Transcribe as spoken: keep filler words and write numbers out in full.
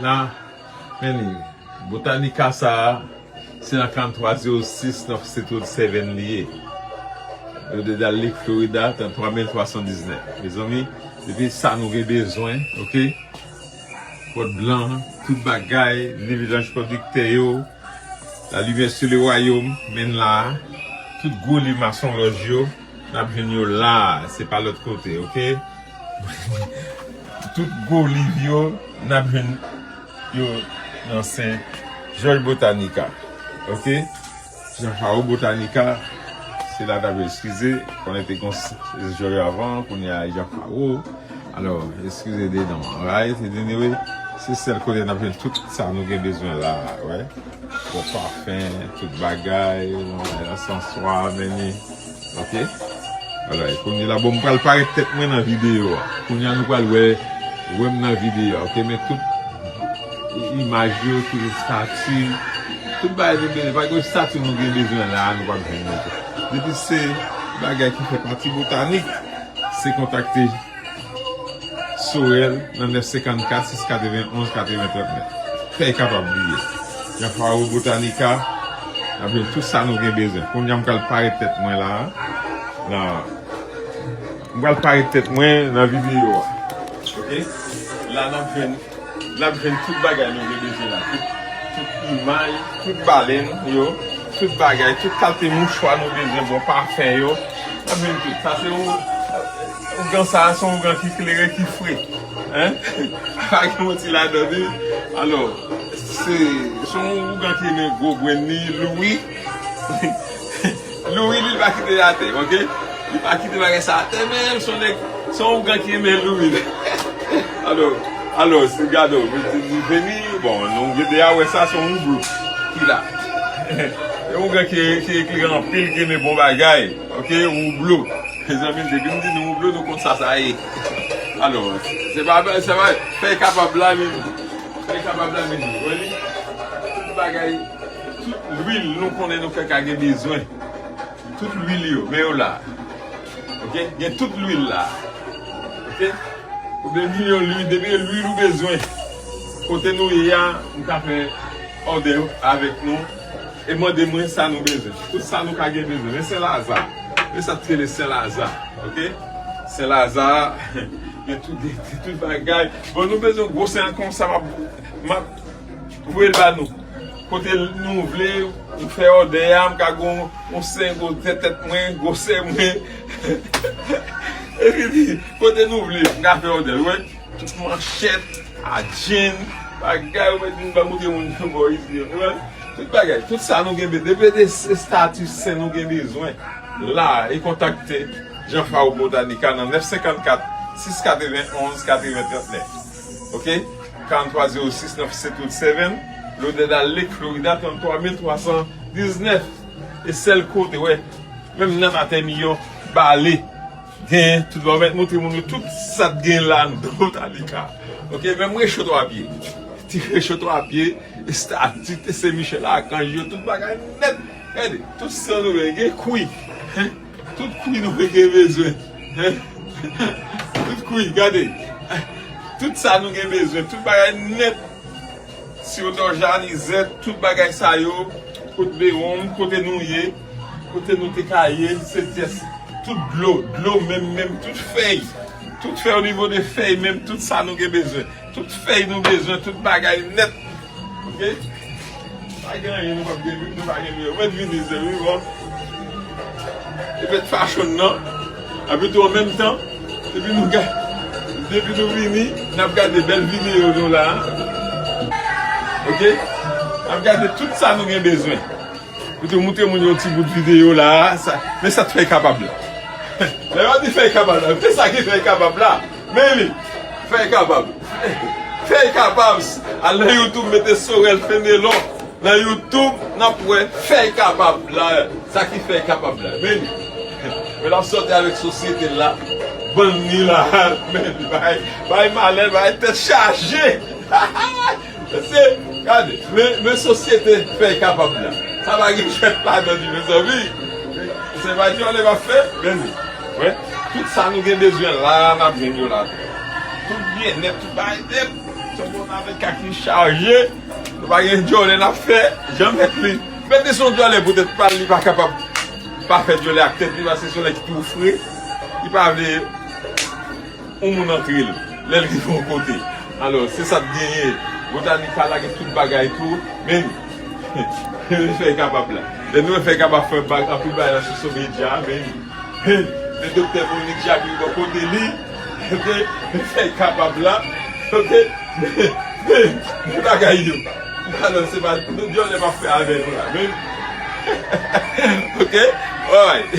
La, men li, Botanica sa a, se nan karant twa zewo sis North State Road seven li ye. Lauderdale Lake, Florida, trant twa mil twa san diznèf. Mezanmi, depi sa nou gen bezwen, oke? Pòt blan, tout bagay, Liv Evanjil Pwodiktè yo, La Lumière sur le Royaume, men la, tout gwo liv masonlòj yo, n ap jwenn yo la, se pa lòt kote, oke? Tout gwo liv yo, n ap jwenn yo nan Sen Jòj Botanica, oke? Jan Faro Botanica, se la n ap jwenn, eskize, konnen te gon Sen Jòj avan, kounye a Jan Faro. Alò, eskize de non, right? Anyway, se sèl kote n ap jwenn tout sa nou gen bezwen la, wè. Bon pafen, tout bagay, ansanswa, men ni, oke? Alò, e kounye la, bon, m pral parèt tèt mwen nan videyo a. Kounye a, nou pral wè, wè m nan videyo a, oke? Men tout i- imaj yo, tout estati, tout bagay nou gen, pa gen estati nou gen bezwen la, nou p ap jwenn yo. Depi se bagay ki fè pati botanik, se kontakte Sorel nan nèf senkannkat, sis katrevenn onz, katrevenn trantnèf. Fè kapab bliye. Jan Faro Botanica, n ap jwenn tout sa nou gen bezwen. Kounye a m pral parèt tèt mwen la. Nan, m pral parèt tèt mwen nan videyo a. Oke? La n ap jwenn, n ap jwenn tout bagay nou gen bezwen la. Tout, tout imaj, tout balèn yo, tout bagay, tout kalite mouchwa nou bezwen, bon pafen yo. N ap jwenn tout. Sa se yon Ougan sa a se yon ougan ki klere, ki fre. Hein? Pa gen manti ladan li. Alò, se, se yon ougan ki renmen gwo grenn li, Louis. Louis, li pa kite atè, oke? Li pa kite bagay sa atè, men se yon nèg, se yon ougan ki renmen Louis. Alò, alò, si gade, li vini, bon, nou gen deja wè sa, se yon oublo ki la. Se yon ougan ki, ki eklere anpil, ki renmen bon bagay, oke? Oublo. Mezanmi, depi m di nou oublo, nou konn sa sa ye. Alò, se pa, se pa, fèy kapab la, men, fèy kapab la, men, wè li, tout bagay, tout lwil nou konnen nou fè ka gen bezwen. Tout lwil yo, men yo la. Oke? Gen tout lwil la. Oke? Oubyen milyon lwil, depi lwil ou bezwen. Kote nou ye a, m ka fè òdè avèk nou. E mande mwen sa nou bezwen. Tout sa nou ka gen bezwen. Men Sen Laza. Men sa k rele Sen Laza. Oke? Sen Laza, gen tout, gen tout bagay. Bon, nou bezwen gwo sen konsa, m ap, m ap voye l ba nou. Kote nou vle, ou fè òdè a, m ka gon, yon sen gwo tèt, tèt mwen, gwosè mwen. Epi, kote nou vle, m ka fè òdè, wè. Tout manchèt, adjenn, bagay, ou mèt vin ba montre moun nan bò isi, ou wè. Tout bagay, tout sa nou gen bezwen. Depi de estati sen nou gen bezwen. La, e kontakte Jan Faro Botanica nan nèf senkannkat, sis katrevenn onz, katrevenn trantnèf. Oke? Karant twa zewo sis North State Road seven, Lauderdale Lake, Florida, trant twa mil twa san diznèf. E sèl kote, wè, menm nan atè miyò, bale, gen, tout, w ap mèt montre moun yo tout sa k gen la nan Botanica. Oke? Menm recho twa pye. Ti recho twa pye, estati, Sen Michèl Akanj yo, tout bagay nèt. Gade, tout san nou gen, gen kwi. Hein? Tout kwi nou gen bezwen. Hein? Tout kwi, gade. Tout sa nou gen bezwen, tout bagay nèt. Siro dòj anizèt, tout bagay sa yo, kot bewonm, kote nou ye, kote nou te ka ye, se pyès. Tout dlo, dlo menm, menm, tout fèy. Tout fèy, o nivo de fèy, menm, tout sa nou gen bezwen. Tout fèy nou bezwen, tout bagay nèt. Oke? Pa gen anyen nou p ap gen, nou pa gen, nou mèt vini, se wi, bon. E mèt fashion nan. Epi tou, an menm tan, depi nou ga-, depi nou vini, n ap gade bèl videyo nou la. Oke? N ap gade tout sa nou gen bezwen. Pou te montre moun yon ti bout videyo la, sa, men sa k fèy kapab la. Lè yo di fèy kapab la, men sa ki fèy kapab la. Men li, fèy kapab. Fèy kapab. Al nan YouTube, mete Sorel Fenelon. Nan YouTube, n ap wè fèy kapab la. Sa ki fèy kapab la. Men li. Men l ap sòti avèk sosyete l la. Bann li la. Men li, bay, bay malè, bay tèt chaje. Se, gade, men, men sosyete fèy kapab la. Sa pa gen jwèt ladan li, mezanmi. Se pa jwèt li pa fè, men li. Wè, tout sa nou gen bezwen la, n ap jwenn yo la. Tout byennèt, tout bagay nèt. Se bon, Avèk kak li chaje, nou pa gen djòlè n ap fè, jan mèt li. Mèt li se yon djòlè poutèt pa l, li pa kapab pa fè djòlè ak tèt li, paske se yon nèg ki tou fre, li pa vle yon moun antre l, lè l rive yon kote. Alò, se sa k genyen. Botanik pa lage tout bagay tou, men li fè l kapab la. Lè nou fè l kapab fè bag, anpil bagay nan sosyo medya, men men doktè Monique Jacqueline bò kote li, ok, men fè l kapab la, ok, men bagay yo. Alò, se pa nou djòlè pa fè avè nou la, men, ok, alright.